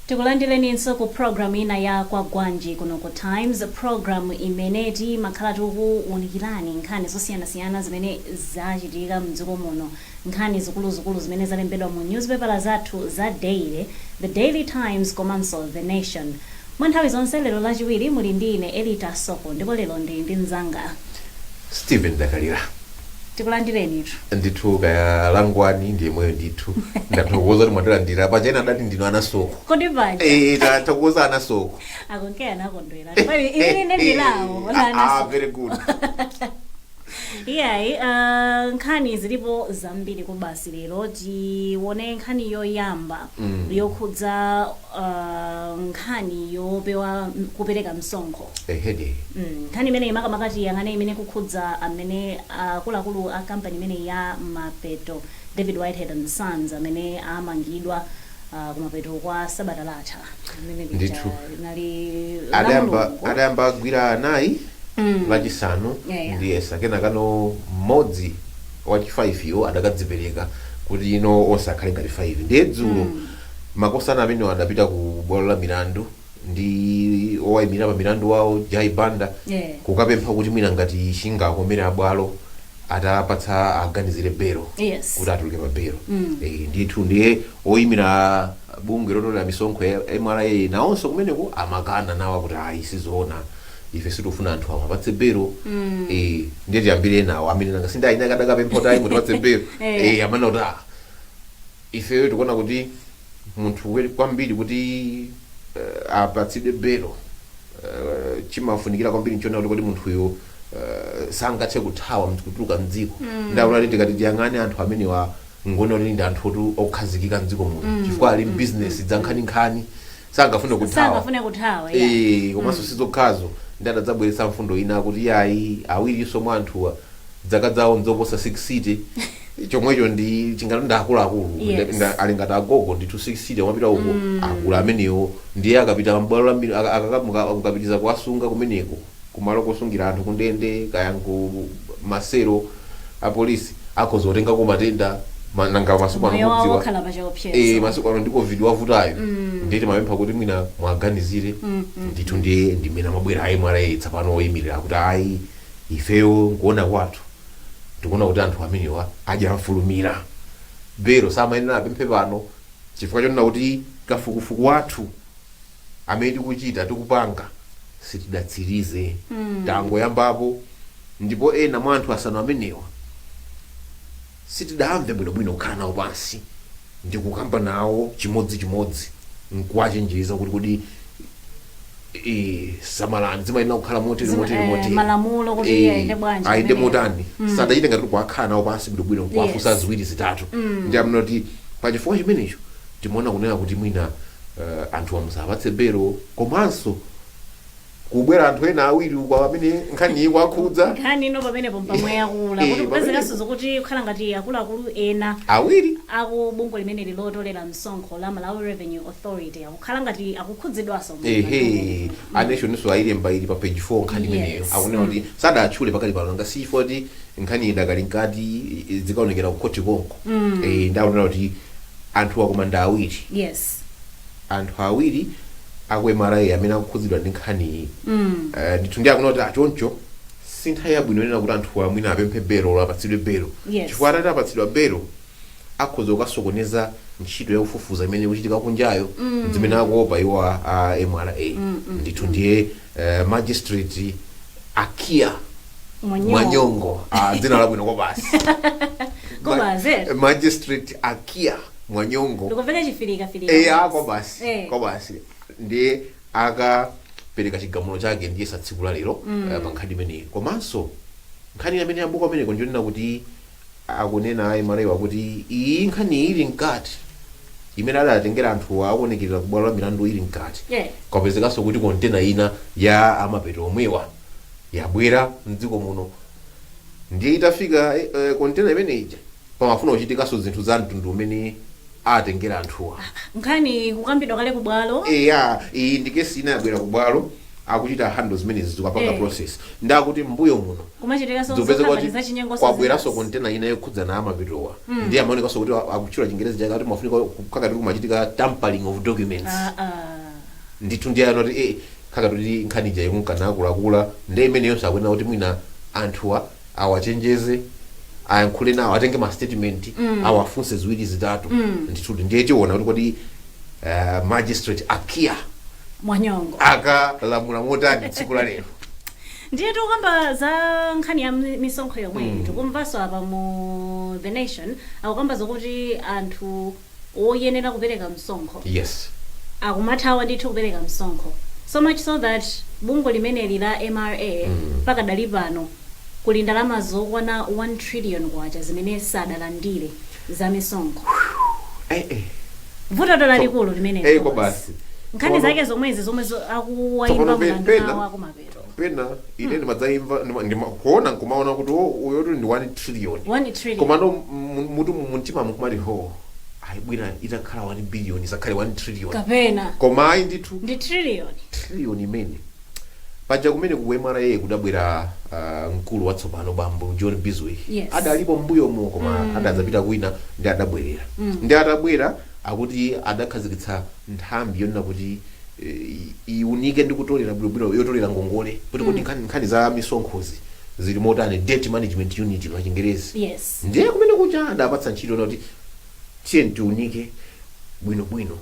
Tikulandireninso ku program ina ya Kwagwanji kuno ku Times, program imene timakhala tikuwunikirani nkhani zosiyanasiyana zimene zachitika mdziko muno, nkhani zikuluzikulu zimene zalembedwa mu newspaper zathu za daily, The Daily Times komanso The Nation. Mwa nthawi zonse lero Lachiwiri muli ndi ine Elita Soko, ndipo lero ndili ndi mzanga Stephen Dakalira. Tikulandirenitu. Ndithu, kaya langwani ndi yemweyo ndithu. Ndathokoza kuti mwatilandira. Pachena adati ndinu anasoko. Kodi paja Eh, tathokoza anasoko. Akonke anakondwera pali ili ndi ndilawo. Ah, very good. Iyayi, nkhani zilipo zambiri kubasi. Lero tione nkhani yoyamba yokhudza nkhani yopewa kupereka msonkho. Ehede. Nkhani imene imakamaka tiyang'ane imene kukhudza amene akuluakulu a kampani imene ya Mapeto, David Whitehead and Sons, amene amangidwa kumapeto kwa sabata latha imene lija Ndithu. linali Adayamba Lamulungu. Adayamba agwira anayi Lachisanu. Ndiyesa kenakano mmodzi wachi 5 yo adakadzipereka kuti ino onse akhale ngati 5. Ndiye dzulo makosana amene adapita ku bwalo la milandu ndi owayimira pa milandu wawo, Jai Banda, kukapempha kuti mwina ngati chingakomere abwalo atapatsa aganizire belo kuti atuluke pa belo. Ndithu, ndiye oyimira bungwe lotolera misonkho ya MRA nawonso kumeneko amakana nawo kuti ayi, sizoona, ife sitifuna anthu awo apatse belo. Ndiye tiyambire nawo amene nanga sindi ayina kadakapempha kuti ayi, mutipatse belo. Amene kuti ah, ifeyo tikuona kuti munthu kwambiri kuti apatsidwe belo, chimafunikira kwambiri nchiona kuti kodi munthuyo sangathe kuthawa kutuluka mdziko. Ndakuti ati tikati tiyang'ane anthu amenewa, ngona kuti ndi anthu otu okhazikika mdziko muno, chifukwa ali m'business za nkhaninkhani, sangafune kuthawa. Sangafune kuthawa, yeah. Komanso sizokhazo, ndi adadzabweretsa mfundo ina kuti yayi, awirinso mwa anthuwa zaka zawo nzoposa 60, chomwecho ndi chingati ndi akuluakulu. Ali ngati agogo ndithu, 60 wamapita uko, akulu amenewo. Ndiye akapita mbwalo la mukapitiza kuwasunga kumeneko kumalo kosungira anthu kundende kaya ku masero apolisi, akhoza kutengako matenda. Nanga masiku ano moyo wawo mudziwa okhala pa chiopsezo. Masiku ano ndi COVID wavutayo. Ndiye timapempha kuti mwina mwaganizire ndithu. Ndiye ndimene amabwera a MRA tsapano oyimirira kuti ayi, ifeyo nkuona kwathu tikuona kuti anthu amenewa adya mfulumira, belo samayenera apemphe pano chifukwa chonena kuti kafukufuku wathu amene tikuchita, tikupanga, sitidatsirize, tangoyambapo, ndipo ena mwa anthu asanu amenewa sitidamve bwinobwino kukhala nawo pansi ndi kukamba nawo chimodzimodzi nkuwachenjeza kuti kodi samalani, zimayenera kukhala motere, motere, motere. Malamulo kuti ayende bwanji ayende pamenepo. Motani. Sadachite ngati kuwakhala nawo pansi bwinobwino nkuwafunsa ziwiri zitatu. Ndi amene kuti pachifukwa chimenecho timaona kunena kuti mwina anthu amusapatse belo, komanso kubwera anthu ena awiri uko amene nkhani ikuwakhudza. Nkhani ino pamenepo mpamwe yakula kuti kupezekanso zokuti kukhala ngati akuluakulu ena awiri aku bungwe limeneli lotolera msonkho la Malawi Revenue Authority akukhala ngati akukhudzidwanso mu Ehe, a Nationso ayilemba, ili pa page 4 nkhani imeneyo. Akunena kuti sadatchule pakali pano, nga sifo kuti nkhani idakali nkati, zikaonekera ku khoti konko. Ndakunena kuti anthu akumanda awiri, anthu awiri aku MRA amene akukhudzidwa ndi nkhaniyi. Ndithu, ndi akunena kuti achoncho si nthawi yabwino yonena kuti anthu amwina apemphe belo, apatsidwe belo, chifukwa atati apatsidwa belo akhoza kukasokoneza ntchito yakufufuza imene ikuchitika kunjayo, zimene akuopa iwo a MRA ndithu. Ndiye Magistrate Akia Mwanyongo. Mwanyongo, ah, dzina labwino kobasi. Kobasi, eh? Magistrate Akia Mwanyongo. Ndikumveka chifilika filika. Eya, kobasi. Kobasi. Ndiye akapereka chigamulo chake ndiye sa tsiku la lero pa nkhani imeneyi. Komanso nkhani amene yabuka ameneko ndionena kuti akunena a MRA kuti iyi nkhani ili mkati imene adatengera anthu akuonekerera ku bwalo la milandu ili mkati, kwapezekanso kuti kontena ina ya amapeto omwewa yabwera mdziko muno. Ndiye itafika kontena imene ija, pamafuna kuchitikanso zinthu za mtundu umene atengera anthuwa. Nkhani kukambidwa kale ku bwalo. Eya, iyi ndi kesi ina yabwera ku bwalo. Akuchita handle zimenezi, zikapanga process, ndakuti mbuyo muno Kumachitikanso zikupeza zokhala kuti zachinyengo. Kwabweranso kontena ina yokhudzana amapitowa, ndiye amaonekanso kuti akutchula Chingerezi chake kuti mafunika kukakati kumachitika tampering of documents. Ndithu, ndiye anoti khakati kuti nkhani ija ikunkana akuluakula, ndiye imeneyonso akuyenera kuti mwina anthuwa awachenjeze, ayankhule nawo, atenge ma statement, awafunse ziwiri zitatu. Ndithu, ndiye tiona kuti kodi Magistrate Akia Mwanyongo akalamula motani tsiku la lero. Ndiye tikukamba za nkhani ya misonkho yomwe, tikumvanso apa mu The Nation akukamba zokuti anthu oyenera kupereka msonkho akumathawa ndithu kupereka msonkho, so much so that bungwe limeneli la MRA pakadali pano kuli ndalama zokwana 1 trillion kwacha zimene sadalandire za misonkho. Vuto lalikulu limeneli. Kwa basi. Nkhani zake zomwezi zomwe akuwayimba Tsopano mlandu nawo akumapeto. Pena ine ndimadzayimva kuona nkumaona kuti oh, uyotu ndi 1 trillion. 1 trillion. Komano mutu mumtima mukumati, ho, ayi, bwina itakhala 1 billion, isakhale 1 trillion. Kapena Koma ayi ndithu. Ndi trillion. Trillion imene paja kumene ku MRA kudabwera mkulu watsopano, bambo John Bizwick. Adalipo mbuyomo koma adadzapita kwina ndi adabwerera. Ndi atabwera akuti adakhazikitsa nthambi yonena kuti iunike ndi kutolera bwinobwino, yotolera ngongole, kuti kodi nkhani za misonkhozi zili motani, Debt Management Unit pa Chingerezi. Ndiye kumene kuja adapatsa ntchito kuti tiye tiunike bwinobwino,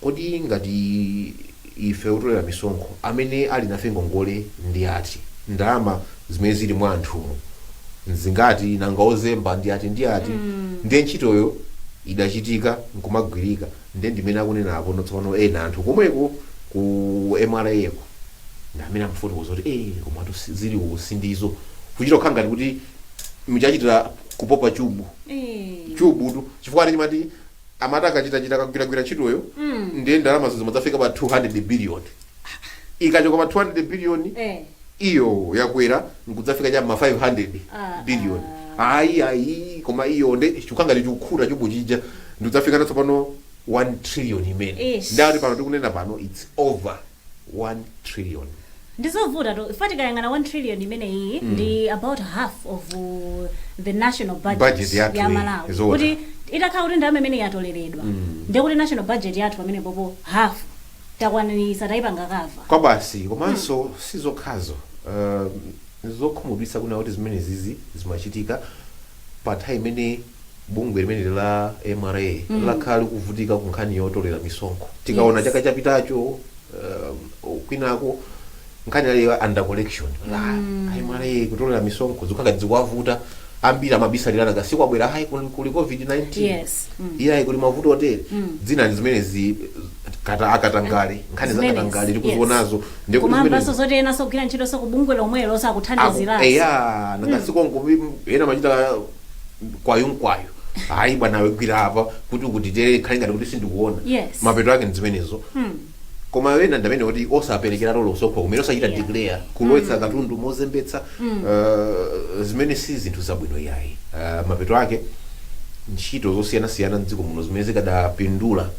kodi ngati ife otolera misonkho amene ali nafe ngongole ndi ati, ndalama zimene zili mwa anthumo nzingati, nanga ozemba ndi ati ndi ati. Ndiye ntchitoyo idachitika nkumagwirika. Ndiye ndimene akunena apo tsopano ena anthu komweko ku MRA ko ndi amene amafotokoza kuti komatu zili uku sindizo, kuchita kukhala ngati kuti muchachitira kupopa chubu. Chubutu, chifukwa chimati amati akachitachita akagwiragwira ntchitoyo, ndiye ndalama zimadzafika pa 200 billion. Ikachoka pa 200 billion, iyo yakwera nkudzafika cha ma 500 billion. Ayi ayi, koma iyo nde chikukhala ngati chikukhuta chubu chija, ndikudzafika natsopano 1 trillion imene. Ish. Ndati pano tikunena pano it's over 1 trillion. Ndizovuta to ifa tikayang'ana 1 trillion imeneyi ndi about half of the national budget, Budget yathu ya iyi, Malawi. zoona. Kuti itakhala kuti ndalama imene yatoleredwa, ndiye kuti national budget yathu pamene popo half takwanirisa, tayipanga cover. Kwa basi. Komanso sizokhazo, zokhumudwitsa kuna kuti zimene zizi zimachitika pa nthawi imene bungwe limene la MRA lakhala likuvutika ku nkhani yotolera misonkho. Tikaona chaka chapitacho, kwinako nkhani yali under collection la MRA, kutolera misonkho zikukhala zikuwavuta, ambiri amabisalirana kasi kwabwera hayi kuli COVID-19, iyayi kuli mavuto otere, dzina ndi zimenezi kata akatangale, nkhani za Zimenezi, katangale tikuzionazo. Ndiye kuti Komambanso zoti ena sogwira ntchito so kubungwe lomwelo sakuthandiziraso. Eya, nangasikonko ena machita kwayu nkwayu, hayi bwana, wegwira apa kuti ukutitere, khale ngati kuti sindikuona. Mapeto ake ndi zimenezo. Koma ena ndamene kuti osaperekera lolo msonkho kumene osachita declare, kulowetsa katundu mozembetsa, zimene si zinthu zabwino iyayi. Mapeto ake ntchito zosiyanasiyana mdziko muno zimene zikadapindula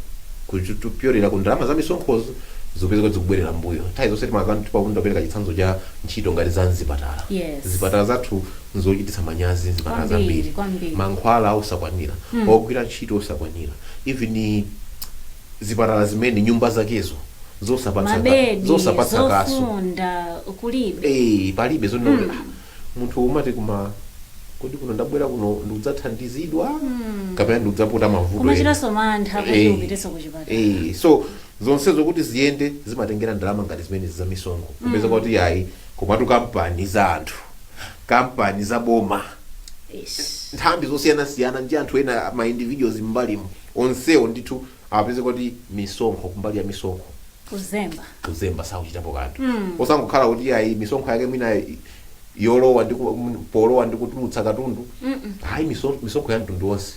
kupyolera ku ndalama za misonkhozo zikupeza kuti zikubwerera mbuyo. Nthawi zonse timakonda kupereka chitsanzo cha ntchito ngati za mzipatala. Zipatala zathu nzochititsa manyazi, zipatala zambiri mankhwala osakwanira, ogwira ntchito osakwanira, even zipatala zimene nyumba zakezo zosapatsa Mabedi zosapatsa kaso. Zofunda kulibe. Palibe zonena kuti munthu umati kuma kodi kuno ndabwera kuno ndikudzathandizidwa kapena ndikudzaputa mavuto ena? Kumachitanso mantha kuti upitenso kuchipatala. So zonse zokuti ziyende zimatengera ndalama ngati zimene za misonkho, kupeza kuti yayi, komatu kampani za anthu, kampani za boma, nthambi zosiyanasiyana ndi anthu ena, ma individuals m'mbalimo, onsewo ndithu apeze kuti misonkho, kumbali ya misonkho kuzemba. Kuzemba, sakuchitapo kanthu. Osangokhala kuti ayi, misonkho yake mwina yolowa ndi polowa ndi kutulutsa katundu, ayi, misonkho ya mtundu wonse,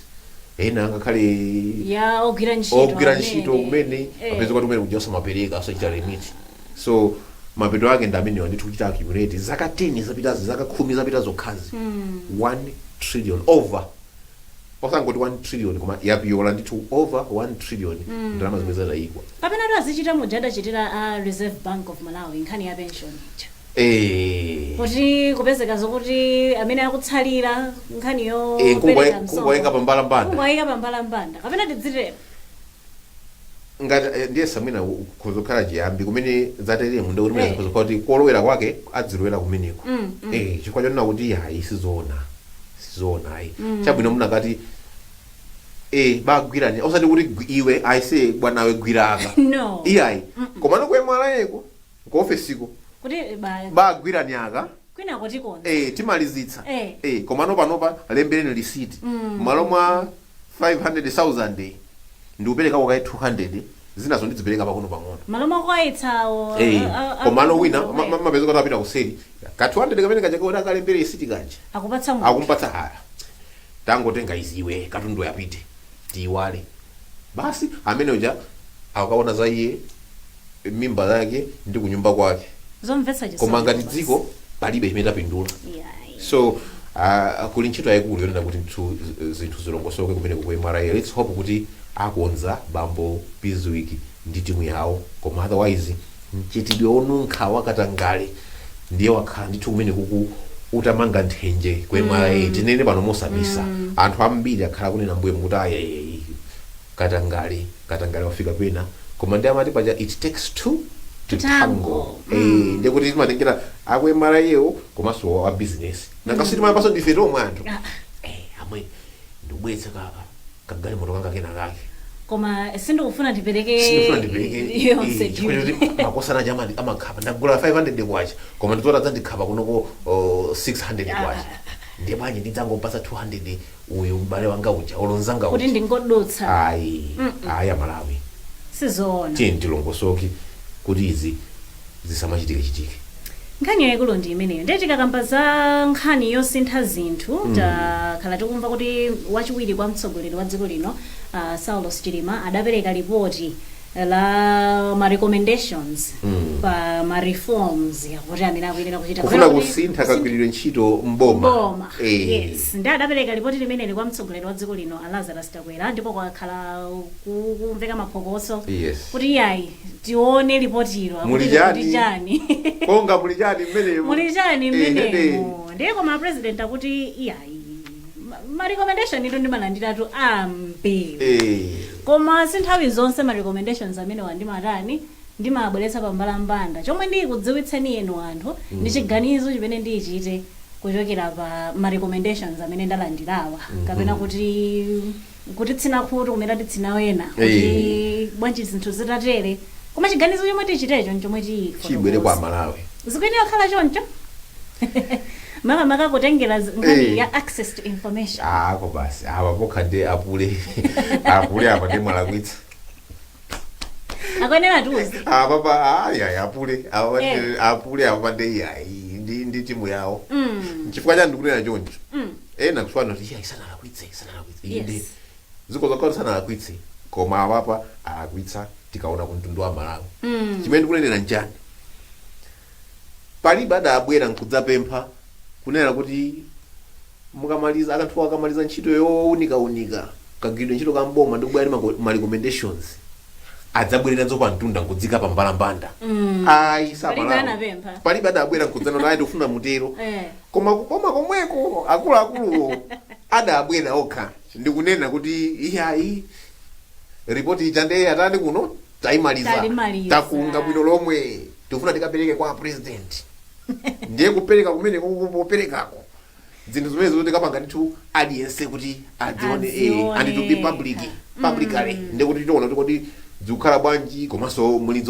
ena angakhale ya ogwira ntchito ogwira amene. Ntchito kumene apeze kuti kumene kuja osamapereka, osachita remit. So mapeto ake ndi amenewa ndithu, kuchita accumulate zaka 10 zapitazi, zaka 10 zapita zokhazi, 1 trillion over. Osangoti 1 trillion, koma yapyola ndithu over 1 trillion ndalama zimene zatayikwa. Kapena tu azichita muja adachitira a Reserve Bank of Malawi, nkhani ya pension ija, kuti kupezeka zokuti amene akutsalira nkhaniyo pereka msonkho. Kungoyika pambalambanda. Kungoyika pambalambanda, kapena tidzitero. Ngati ndiye samwina kuzokhala chiyambi kumene zateremu, ndikuti mwina zikhoza kuti kolowera kwake adzilowera kumeneko. Chifukwa chonena kuti hayi, sizoona, sizoona ayi. Chabwino, munakati bagwirani, osati kuti iwe aise bwanawe gwiraka. No. Iyayi, komano ku MRA-ko, ku ofesiko, kuti ba bagwirani aka. Kwina kutikonza. Timalizitsa. Komano panopa lembereni lisiti, malo mwa 500,000 ndikupereka kaye 200, zinazo ndidzipereka pang'ono pang'ono. Malo mwakwayitsawo. Komano wina mapeza kuti apita kuseri ka 200 kamene kaja kuti akalembere lisiti kaja akupatsa munthu. Akumpatsa, haya, tangotenga iziwe, katundu yapite, tiiwale basi. Amene uja akaona za iye, mimba yake ndi kunyumba kwake. Zomvetsa chisoni. Koma ngati basi. dziko palibe chimene tapindula. Iyayi. So kuli ntchito yayikulu yonena kuti ndithu zinthu zilongosoke kumene ku MRA. Let's hope kuti akonza bambo Bizwick ndi timu yawo, koma otherwise mchitidwe onunkha wakatangale ndiye wakhala ndithu kumene kuku utamanga nthenje ku MRA. Tinene pano mosabisa, anthu ambiri akhala kunena mbuye mukuti ayayi, katangale, katangale wafika pena. Koma ndi amati paja, it takes two to to tango. Tango. Ndiye kuti timatengera aku MRA komanso wa business, nanga sitimayambaso ndife tomwe anthu. Amwe ndikubweretsa ka kagalimoto kanga kena kake. Koma sindikufuna ndipereke Sindifuna ndipereke yonse. Chifukwa choti makosana aja amakhapa, ndagula 500 kwacha, koma ndizoti adzandikhapa kunoko, oh, 600 kwacha, ndiye bwanji ndidzangopasa 200 uyu m'bale wanga uja, olonzanga kuti uja. Ndingodutsa. Ayi, ayi, amalawi. Sizoona. Tiye tilongosoke kuti izi zisamachitike chitike. Nkhani yayikulu ndi imeneyo. Ndiye tikakamba za nkhani yosintha zinthu, takhala tikumva kuti wachiwiri kwa mtsogoleri wa dziko lino, Saulos Chilima, adapereka ripoti la ma recommendations pa ma reforms yakuti amene akuyenera kuchita kufuna kapena kuti kusintha kagwiridwe ntchito mboma. Boma. Yes, ndi adapereka ripoti limeneli kwa mtsogoleri wa dziko lino a Lazarus Chakwera, ndipo kwakhala kumveka maphokoso kuti iyayi, tione ripotilo. Muli akuti chani? kuti chani? Konga muli chani mmenemo? Muli chani mmenemo? Ndiye koma president akuti iyayi, ma recommendation itu ndimalandiratu ambiri, koma si nthawi zonse ma recommendations amene wandimatani ndimabweretsa pambalambanda. Chomwe ndikudziwitseni inu anthu ndi chiganizo chimene ndichite kuchokera pa ma recommendations amene ndalandirawa, kapena kuti tsina khutu kumene titsina wena kuti bwanji zinthu zitatere, koma chiganizo chomwe tichitecho nchomwe chibwere kwa Malawi. Zikuyenera kukhala choncho, makamaka kutengera nkhani ya access to information. Ako basi, apa pokha ndi apule, apule apa ndi mwalakwitsa. Akuyenera tiuze. Apa pa ayi, ayi, apule apa. Apule apa ndi ayi, ndi timu yawo. Chifukwa chani ndikunena choncho? Ena kuswana kuti iyayi, sanalakwitse, sanalakwitse. Inde, ziko zakhala sanalakwitse, koma apapa alakwitsa. Tikaona ku mtundu wa Malawi, chimene ndikunenera nchani? Palibe adabwera nkudzapempha kunena kuti mukamaliza, akanthu akamaliza ntchito yowunikawunika kagwiridwe ntchito ka mboma ndi kubwera ndi ma recommendations, adzabwere nazo pa mtunda nkudzika pa mbalambanda. Ayi. Palibe Samalawi. anapempha. Palibe adabwera nkudzana naye tikufuna mutero. Koma kuboma komweko akuluakuluwo adabwera okha ndikunena kuti iyayi, ripoti ija ndiye atani kuno tayimaliza. Talimaliza. Takunga bwino lomwe, tikufuna tikapereke kwa president. Ndiye kupereka kumene poperekako zinthu zimene zoti tikapanga ndithu aliyense kuti adzione, Adzione. And to be public, publicly, ndiye kuti tiona kuti kodi zikukhala bwanji, komanso muli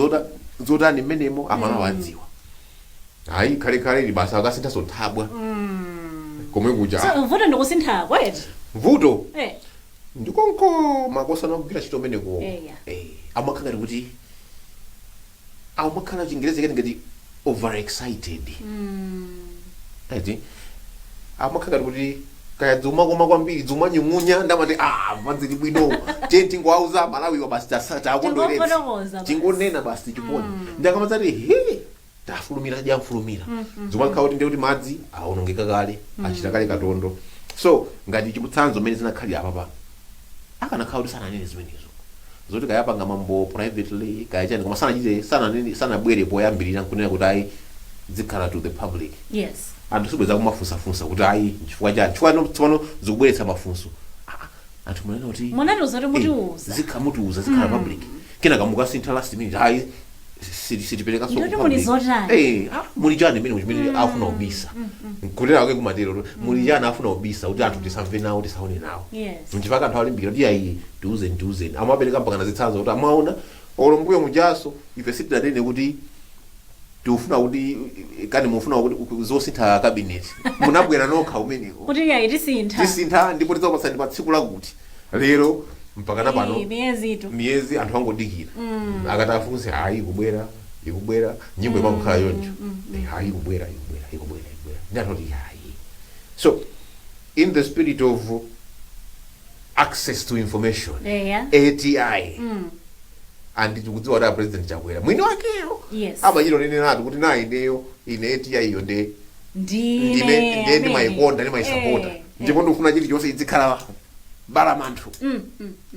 zotani mmenemo, amalawi adziwa. Ayi, khalekhale ili basa akasinthaso thabwa komwe kuja. So vuto ndikusintha kweti? Vuto ndikonko makosana kugwira ntchito umeneko. Eya. Amakhala ngati kuti amakhala chingerezi kati ngati overexcited eti, amakhala ngati kuti kaya dzuma koma kwambiri, dzuma nyung'unya, ndamati ah, madzili bwino, tiye tingowauza Malawiwa basi, takondweretsa. Tingofotokoza basi. Tingonena basi, chiponi ndakamadzati he, tafulumira, tadya mfulumira, zimakhala kuti ndiye kuti madzi awonongeka kale, achita kale katondo. So ngati chikutsanzo mmene zinakhalira apapa, akanakhala kuti sananene zimenezo zoti kayapanga mambo privately, kaya chani, koma sanachite, sananene, sanabwere poyambirira nkunena kuti ayi, zikhala to the public, anthu sibweza kumafunsafunsa kuti ayi, chifukwa chani? Chifukwa tsopano zikubweretsa mafunso. Ah, ah, anthu munena kuti Munatiuza kuti mutiuza. Zikha mutiuza, zikhala public, kenaka mukasintha last minute, ayi, sitiperekanso Ndikuti ku muli public. zotani? Muli chani imene chimene afuna kubisa? Kunena kwake kumatero, muli chani afuna kubisa kuti anthu tisamve nawo, tisaone nawo? Nchifukwa anthu alimbikira kuti ayi, tiuzeni, tiuzeni. Amapereka mpaka zitsanzo kuti amaona olo mbuyo mujaso ife sitidanene kuti tikufuna kuti kani mufuna kuti zosintha cabinet, munabwera nokha umeneko kuti iyayi, tisintha, tisintha ndipo tidzakupatsani pa tsiku lakuti lero, mpaka na pano miyezi itu. Miyezi, anthu angodikira. Akati afunse, hayi, ikubwera, ikubwera, nyimbo imakukhala yonjo. Hayi, ikubwera, ikubwera, ikubwera, ikubwera, ndi anthu ati hayi. So in the spirit of access to information, ATI, and tikudziwa kuti a President Chakwera mwini wakeyo amachita neneratu kuti na ineyo, ine ATI iyo nde ndine ndime ndiye amene. Ndimayikonda, ndimayisapota, ndipo ndikufuna chilichonse idzikhala balamanthu.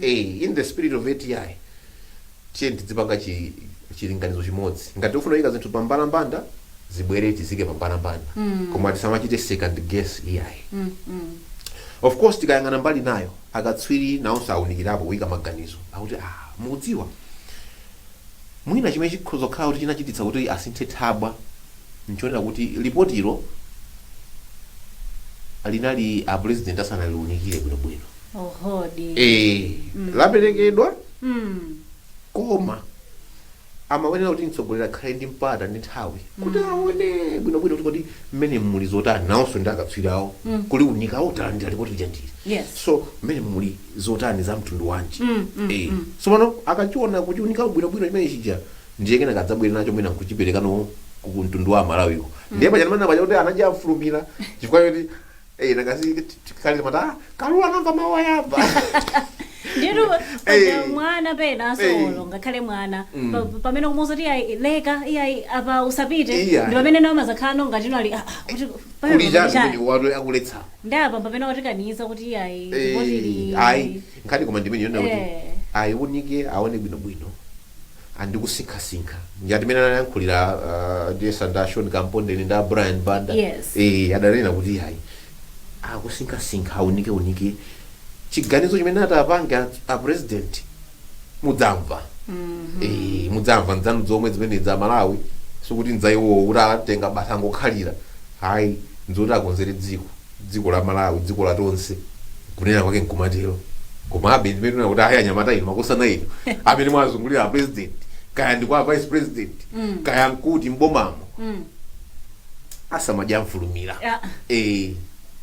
In the spirit of ATI, tiye tidzipanga chilinganizo chimodzi. Ngati tifuna kuyika zinthu pambalambanda, zibwere, tizike pambalambanda, koma tisamachite second guess, iyayi. Of course, tikayang'ana mbali nayo, akatswiri nawonso awunikirapo kuyika maganizo akuti mukudziwa, mwina chimene chikhoza kukhala kuti chinachititsa kuti asinthe thabwa nchonena kuti lipotilo linali a President asanaliunikire bwinobwino. Ohodi. Laperekedwa, koma amaonera kuti mtsogoleri akhale ndi mpata ndi nthawi kuti aone bwinobwino kuti kodi mmene muli zotani. Nawonso ndi akatswiri awo kuliunika awo, talandira lipoti lija ndili, so mmene muli zotani, za mtundu wanji? So pano akachiona, kuchiunika bwinobwino chimene chija, ndiye kenaka adzabwere nacho mwina nkuchiperekano ku mtundu wa Malawiwo. Ndiye paja mana paja kuti anadya mfulumira, chifukwa choti nakasi kale mata kalulu anamva mawu ayamba. Nditu paja mwana pena asolo, ngakhale mwana pamene kumuwuza kuti iyayi, leka, iyayi, apa usapite, Iyayi. ndi pamene nawo mazakhala no ngati ali kuti pamene kuli chani chani? kumene watu akuletsa? Ndi apa pamene watikaniza kuti iyayi, ripotili. Ayi, nkhani koma ndimene yonena kuti ayiunike, aone bwinobwino, andikusinkhasinkha ngati mene anayankhulira ndiyesa nda Sean Kampondeni nda Brian Banda. Adanena kuti ayi, akusinkhasinkha, aunike unike chiganizo chimene atapange a President, mudzamva. Mudzamva nzanu zomwe zimene za Malawi, sikuti nzaiwowo kuti atenga basa angokhalira, hayi, nzoti akonzere dziko la Malawi, dziko la tonse, kunena kwake nkumatero. Komabe ndimene tinena kuti ayi, anyamata inu, makosana inu amene mwazungulira a President, kaya ndi kwa Vice President, kaya nkuti mbomamo, asamadya mfulumira.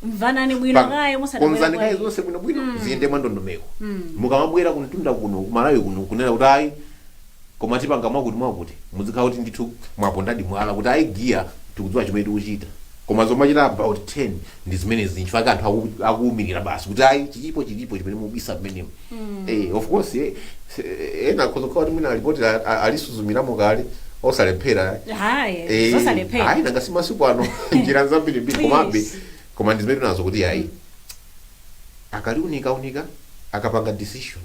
Mvanani bwino kaye musanabwere. Konzani kaye kwa zonse bwinobwino, ziyende mwandondomeko. Mukamabwera kumtunda kuno, kumalawi kuno, kunena kuti ayi, koma tipanga mwakuti mwakuti, muzikhala kuti ndithu mwapondadi mwala kuti ayi, giya, tikudziwa chimene tikuchita. Koma zomachita about 10 ndi zimenezi, nchifukwa anthu akuwumirira basi kuti ayi, chilipo, chilipo chimene mubisa mmenemo. Of course, ena akhoza kukhala kuti mwina alipoti alisuzumiramo kale, osalephera. Hayi, zosalephera. Ayi, nanga si masiku ano njira zambirimbiri. Komabe, koma ndi zimene tinazo kuti ayi, akaliunika unika, akapanga decision,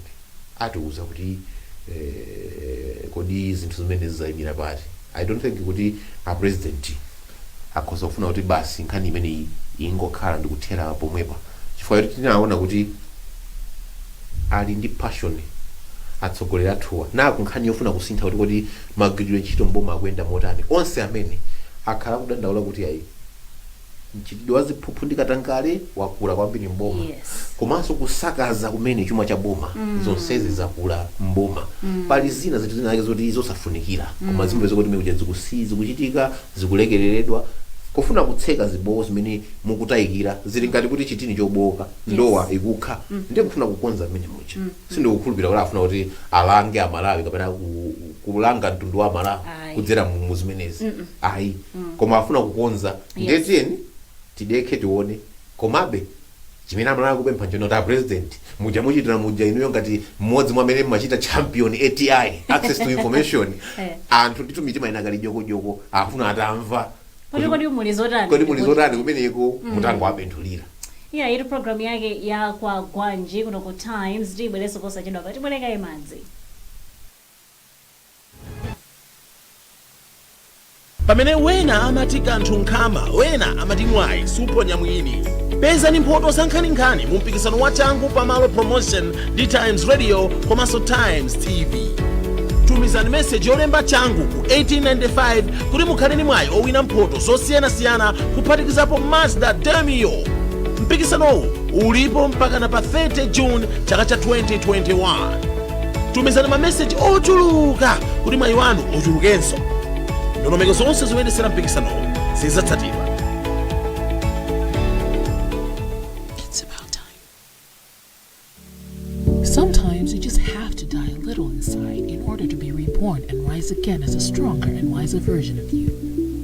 atiuza kuti kodi zinthu zimene zizayimira pati. I don't think kuti a President akhoza kufuna kuti basi nkhani imeneyi ingokhala ndi kuthera pomwepa, chifukwa choti tinaona kuti ali ndi passion atsogoleri athuwa naku nkhani yofuna kusintha kuti kodi magwiridwe ntchito mboma akuyenda motani. Onse amene akhala akudandaula kuti ayi, mchitidwe wa ziphuphu ndi katangale wakula kwambiri mboma, komanso kusakaza kumene chuma cha boma, zonsezi zakula mboma. Pali zina zinthu zina zake zoti zosafunikira, koma zimapeza kuti mikuja zikuchitika, zikulekereredwa kufuna kutseka zibowo zimene mukutayikira, zili ngati kuti chitini choboka, ndowa ikukha, ndiye kufuna kukonza mmene muja. Sindikukhulupirira kuti afuna kuti alange Amalawi kapena kulanga mtundu wa Amalawi Ayi. kudzera mu zimenezi, ayi, koma afuna kukonza. Ndiye tiyeni tidekhe, tione. Komabe chimene Amalawi akupempha nchona kuti a President, muja muchitira muja inuyo ngati mmodzi mwa amene mmachita champion ATI, access to information, anthu ndithu mitima ina kali jokojoko, afuna atamva kuti kodi muli zotani? Kodi muli zotani kumeneko, mutango abenthulira. Yeah, ili program yake ya Kwa Gwanji kuno ku Times. Tibwerenso posachedwa pa, tibwerekaye madzi. Pamene wena amati kanthu nkhama, wena amati mwayi suponya mwini. Pezani mphoto za nkhaninkhani mu mpikisano wa Changu Pamalo Promotion ndi Times Radio komanso Times TV. Tumizani meseji yolemba "changu" ku 1895 kuti mukhale ndi mwayi owina mphoto zosiyanasiyana, kuphatikizapo Mazda Demio. Mpikisanowu ulipo mpakana pa 30 June chaka cha 2021. Tumizani mameseji ochuluka kuti mwayi wanu uchulukenso. Ndondomeko zonse zoyendetsera mpikisanowu zidzatsatidwa. It's about time. Sometimes you just have to die a little inside in order to be reborn and rise again as a stronger and wiser version of you.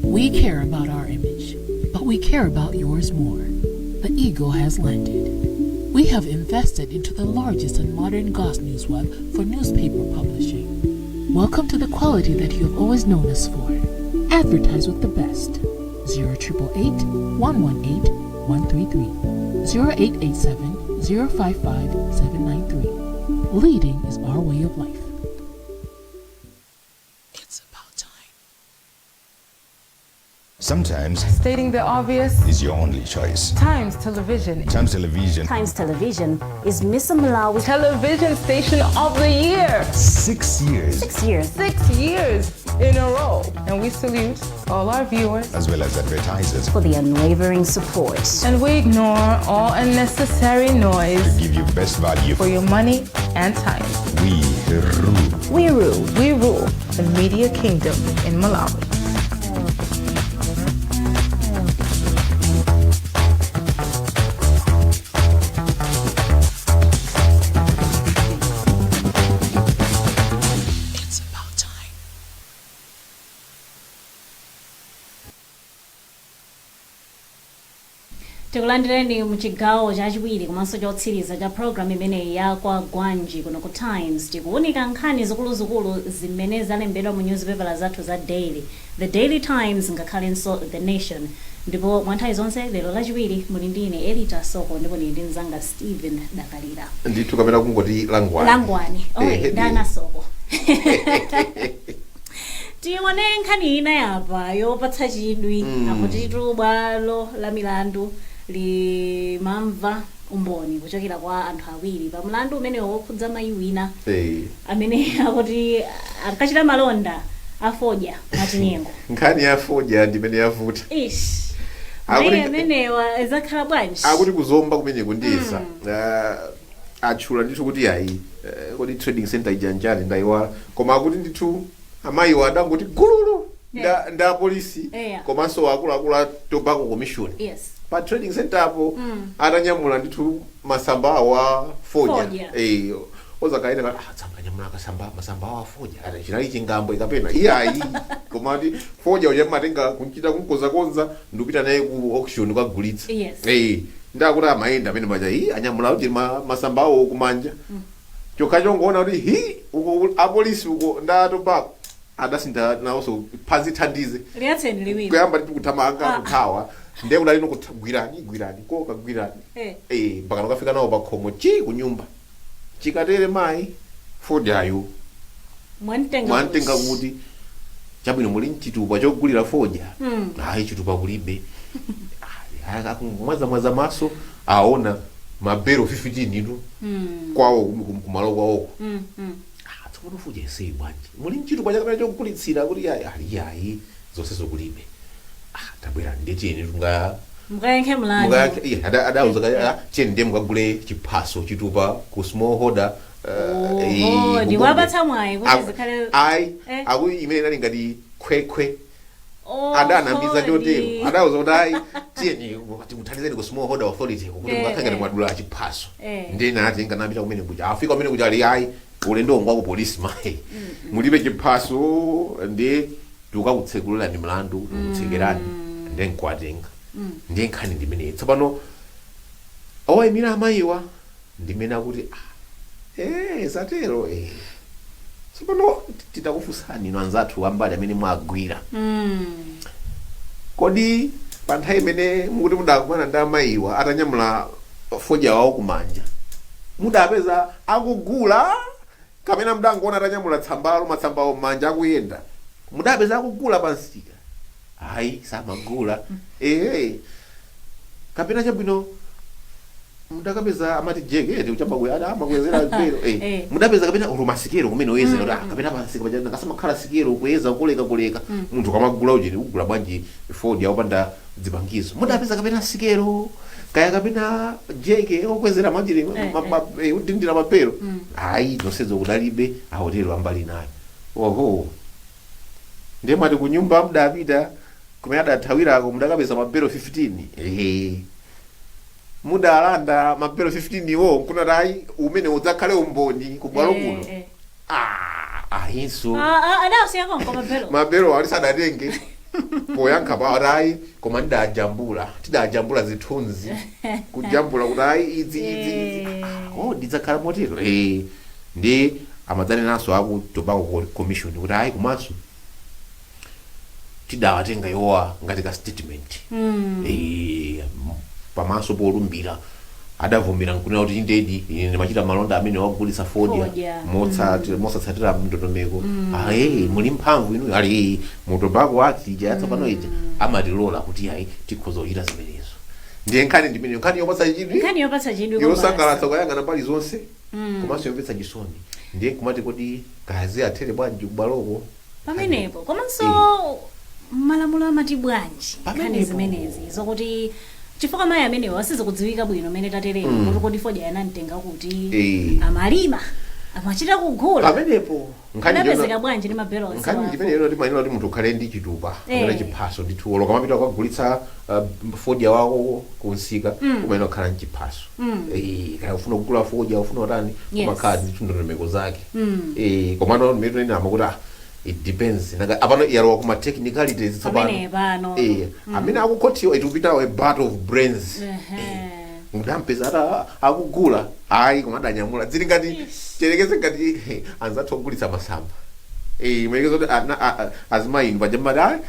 We care about our image, but we care about yours more. The eagle has landed. We have invested into the largest and modern Goss News web for newspaper publishing. Welcome to the quality that you have always known us for. Advertise with the best. 0888 118 133, 0887 055 793. Leading is our way of life. It's about time. Sometimes Stating the obvious, is your only choice. Times Television. Times Television. Times Television is Mr. Malawi Television Station of the Year. 6 years. 6 years. 6 years in a row. And we salute all our viewers. As well as advertisers. For the unwavering support. And we ignore all unnecessary noise. Give you best value for your money and time. We rule. We rule. We rule the media kingdom in Malawi. It's about time. Tikulandireni muchigawo chachiwiri komanso chotsiriza cha program imeneyi ya Kwa Gwanji kuno ku Times. Tikuwunika nkhani zikuluzikulu zimene zalembedwa mu newspaper zathu za daily, The Daily Times ngakhalenso The Nation. Ndipo mwa nthawi zonse lero Lachiwiri muli ndine Elita Soko, ndipo ndili ndi mzanga Stephen Dakalira. Ndithu, kapena kungoti Langwani. Langwani. Ehe, Oye, dana Soko, tione nkhani ina yapa yopatsa chidwi. Akutitu bwalo la milandu limamva umboni kuchokera kwa anthu awiri pa mlandu umenewo wokhudza mayi wina amene akuti ankachita malonda afodya mwachinyengo. Nkhani ya fodya ndimene yavuta. Ish, mayi amenewa izakhala bwanji? Akuti kuzomba kumeneko ndiyesa atchula ndithu kuti ayi, kodi trading center ija njani, ndayiwala, koma akuti ndithu amayiwo adangoti gululu nda polisi komanso akuluakulu a Tobacco Commission pa trading center apo, atanyamula ndithu masamba awo a fodya. Fodya. Eh, ozakaita kati ah, tsamba anyamula akasamba masamba awo a fodya, ata chinali chingambo ikapena iyayi, koma kuti fodya uja matenga kunchita kunkozakonza ndikupita naye ku auction kukagulitsa. Eh, ndakuti amayenda amene maja hi anyamula kuti masamba awo kumanja chokha chongoona kuti hi uko apolisi uko nda tobacco adasintha nawonso phazi thandize. Liyatseni liwiri. Kuyamba ndithu kuthamanga, Ah. kuthawa, ndiye kuti alino kugwirani gwirani koka gwirani. Eh, mpaka nakafika nawo pakhomo chi kunyumba, chikatere mayi fodyayo Mwamtenga. Mwamtenga kuti chabwino, muli mchitupa chogulira fodya? Ayi, chitupa kulibe. Mwazamwaza maso aona mabero 15 itu kwawo kumalo kwawoko. Ah, tsopano fodya iseyi bwanji, muli mchitupa chakamene chogulitsira? Kuti ayi ali ayi, zonse zokulibe. Ah, tabwera ndiye chiyeni tunga Mukayankhe mlandu. Adauza chiyeni ndiye mukagule chiphaso, chitupa ku smallholder. Oho, ndiwapatsa mwayi kuti zikhale Ayi, Eh. akuti imene inali ngati khwekhwe. Oho, Adanamiza chotero, adauza kuti ayi, tiyeni tikuthandizeni ku Smallholder Authority kuti mukakhale ngati mwadula chiphaso. Ndiye nati nganapita kumene kuja, afika kumene kuja ali ayi, ulendo ngwa ku polisi, mayi mulibe chiphaso, ndiye tikakutsekulirani mlandu, tikutsekerani, ndiye nkwatenga. Ndiye nkhani ndimeneyi. Tsopano owayimira amayiwa ndimene akuti ah, zatero tsopano titakufunsani inu anzathu ambali amene mwagwira, kodi pa nthawi imene mukuti mudakumana ndi amayiwa atanyamula fodya wawo kumanja, mudapeza akugula kapena mudangoona atanyamula tsambalo, matsambawo m'manja akuyenda? Mudapeza akugula pansika? Ayi, samagula. Ehe, kapena chabwino mudakapeza amati jekete uchapa amakwezera belo. Mudapeza kapena olo masikelo kumene oyezera kuti kapena pansika paja kasamakhala sikelo kuyeza kuleka kuleka munthu kamagula ujeni kugula bwanji fodya opanda zipangizo? Mudapeza kapena sikelo kaya kapena jeke okwezera manjiri udindira mapero? Ayi, zonsezo kudalibe, ahotelo ambali nayo. Oho, ndiye mwati kunyumba mudapita kumene adathawirako mudakapeza mabelo 15. Ehe, mudalanda mabelo 15 iwo nkunati ayi, umene udzakhale umboni kubwalo kuno? Ah, ayinso. Adasiya konko mabelo? Mabelo ali sadatenge poyankha pa ayi, koma ndidajambula, tidajambula zithunzi, kujambula kuti ayi, idzi idzi idzi. Oh, ndidzakhala motero. Ndi amadzanenanso aku Tobacco Commission kuti ayi, komanso tidawatenga iwowa ngati ka statement. Pamaso polumbira adavomera nkunena kuti indedi ine ndimachita malonda amene wagulitsa fodya Fodya. Mosatsatira ndondomeko. Ayi, muli mphamvu inu ali mu Tobacco Act ija yatsopano ija amatilola kuti ayi, tikhoza kuchita zimenezo. Ndiye nkhani ndimene nkhani yopatsa chidwi, Nkhani yopatsa chidwi. Yosangalatsa kuyang'ana mbali zonse, komanso yomvetsa chisoni. Ndiye nkumati kodi kazi athere bwanji kubwaloko? Pamenepo komanso malamulo amati bwanji nkhani Pamenepo. zimenezi zokuti chifukwa mayi amenewo asizikudziwika bwino mene tateremo kuti kodi fodya yanamtenga kuti amalima, amachita kugula, Pamenepo nkhani anapezeka bwanji ndi mabelo nkhani onsewa? ndimene ino timanena kuti munthu ukhale ndi chitupa kapena chiphaso ndithu. Olo kamapita kukagulitsa fodya wako kunsika, umayenera kukhala ndi chiphaso. Kaya ufuna kugula fodya, ufuna utani, umakhala ndi ndondomeko zake. Komano ndimene tinenama kuti it depends. Nanga apano yalowa kuma technicalities tsopano. Pamene pano. Amene akukhotiwa, it will be now a battle of brains. Mudampeza ata akugula? Ayi, koma adanyamula. Zili ngati cherekeze ngati anzathu ogulitsa masamba. Mwekeze kuti azimayi inu paja mmati ayi,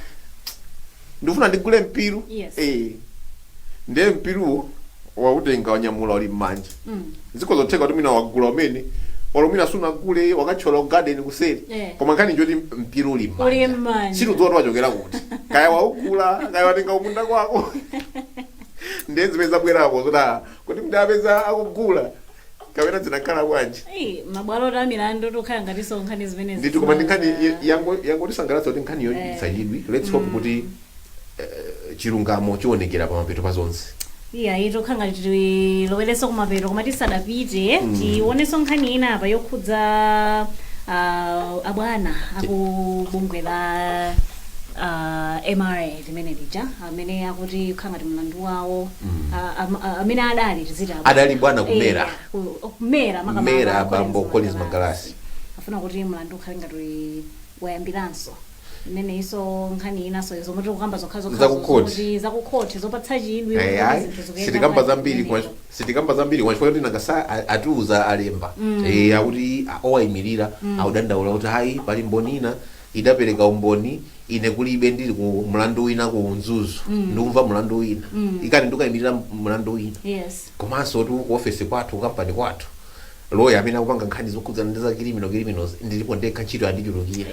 ndifuna ndigule mpiru. Ndiye mpiruwo wautenga, wanyamula, uli m'manja. Ziko zotheka kuti mwina wagula umene, olo mwina sunagule, wakathyola ku garden kuseri. Koma nkhani njoti mpiru uli Uli m'manja. Situdziwa kuti wachokera kuti, kaya waugula, kaya watenga kumunda kwako. Ndiye zimene zabwerapo zoti kuti mudapeza akugula kapena zinakhala bwanji? Ei, mabwalo a milandu tukhala ngatinso nkhani zimenezi Ndithu, koma ndi nkhani yangotisangalatsa kuti nkhani yochititsa chidwi. Let's hope kuti chilungamo chionekera pamapeto pa zonse. Iya, itokhala ngati tilowerenso kumapeto, koma tisadapite tionenso nkhani ina apa yokhudza abwana aku bungwe la MRA limene lija amene akuti kukhala ngati mlandu wawo amene adali, tiziti abwana. Adali bwana kumera. Kumera makamaka. Mera, abambo Collins Collins Magalasi. Afuna kuti mlandu ukhale ngati wayambiranso. Imeneyinso nkhani inaso zomwe tikukamba zokha zokha Zakukhoti. Zakukhoti zopatsa chidwi kuti Ayi, zinthu zikuyenda sitikamba bwanji zambiri kumeneko. Sitikamba zambiri kwa chifukwa kuti nanga atiuza alemba akuti owayimirira akudandaula kuti hayi, pali mboni ina idapereka umboni, ine kulibe, ndili ku mlandu wina ku Mzuzu, ndikumva mlandu wina, ikani ndikukayimirira mlandu wina. Komanso tu ku ofesi kwathu, ku kampani kwathu, loya amene akupanga nkhani zokhudzana ndi za criminal, criminals, ndilipo ndekha, ntchito yandichulukira.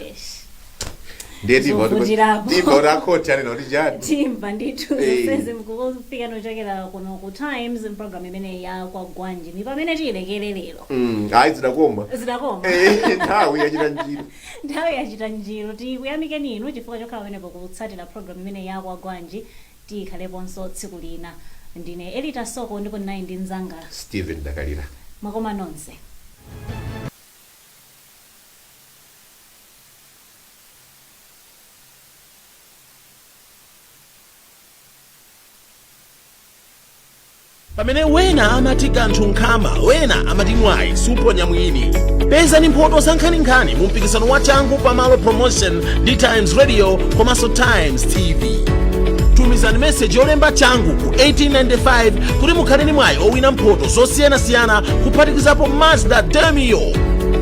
Ndiye timva Zovutirapo. timva kuti akhoti anena kuti chani. Timva ndithu. Zonsezi mkufika nochokera kuno ku Times, program imene ya Kwagwanji, ni pamene tiyilekere lero. Ayi, zidakoma. Zidakoma. Nthawi yachita njiru. Nthawi yachita njiru. Tikuyamikeni inu chifukwa chokhala pamenepo kutsatira program imene ya Kwagwanji. Tikhaleponso tsiku lina. Ndine Elita Soko ndipo ndinali ndi mzanga Stephen Dakalira. Mwakoma nonse. Pamene wena amati kanthu nkhama, wena amati mwayi suponya mwini. Pezani mphoto za nkhaninkhani mu mpikisano wa Changu Pamalo Promotion ndi Times Radio komanso Times TV. Tumizani meseji yolemba "changu" ku 1895 kuti mukhale ndi mwayi owina mphoto zosiyanasiyana, kuphatikizapo Mazda Demio.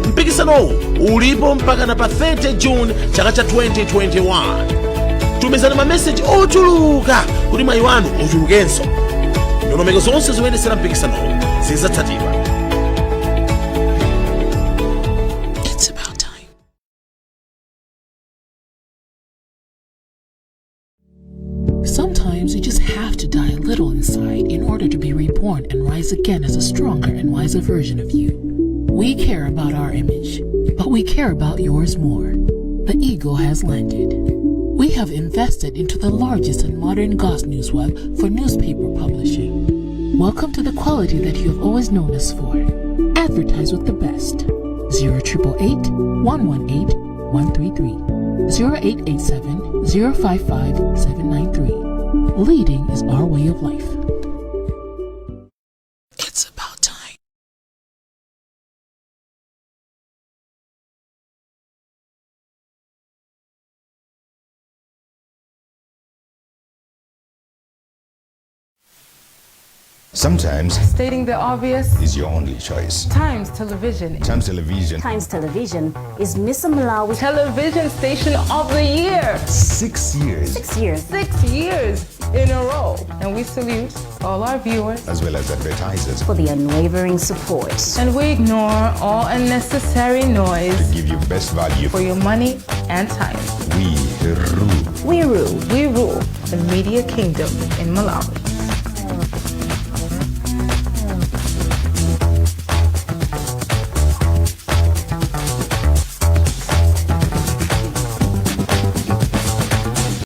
Mpikisanowu ulipo mpakana pa 30 June chaka cha 2021. Tumizani mameseji ochuluka kuti mwayi wanu uchulukenso. Ndondomeko zonse zoyendetsera mpikisanowu zidzatsatidwa. It's about time. Sometimes you just have to die a little inside in order to be reborn and rise again as a stronger and wiser version of you. We care about our image, but we care about yours more. The eagle has landed. We have invested into the largest and modern Goss News web for newspaper publishing. Welcome to the quality that you have always known us for. Advertise with the best. 0888 118 133 0887 055 793. Leading is our way of life. It's about time. Sometimes Stating the obvious, is your only choice. Times Television. Times Television. Times Television is Miss Malawi. Television Station of the Year. 6 years. 6 years. 6 years in a row. And we salute all our viewers. As well as advertisers. For the unwavering support. And we ignore all unnecessary noise. To give you best value for your money and time. We rule. We rule. We rule the media kingdom in Malawi.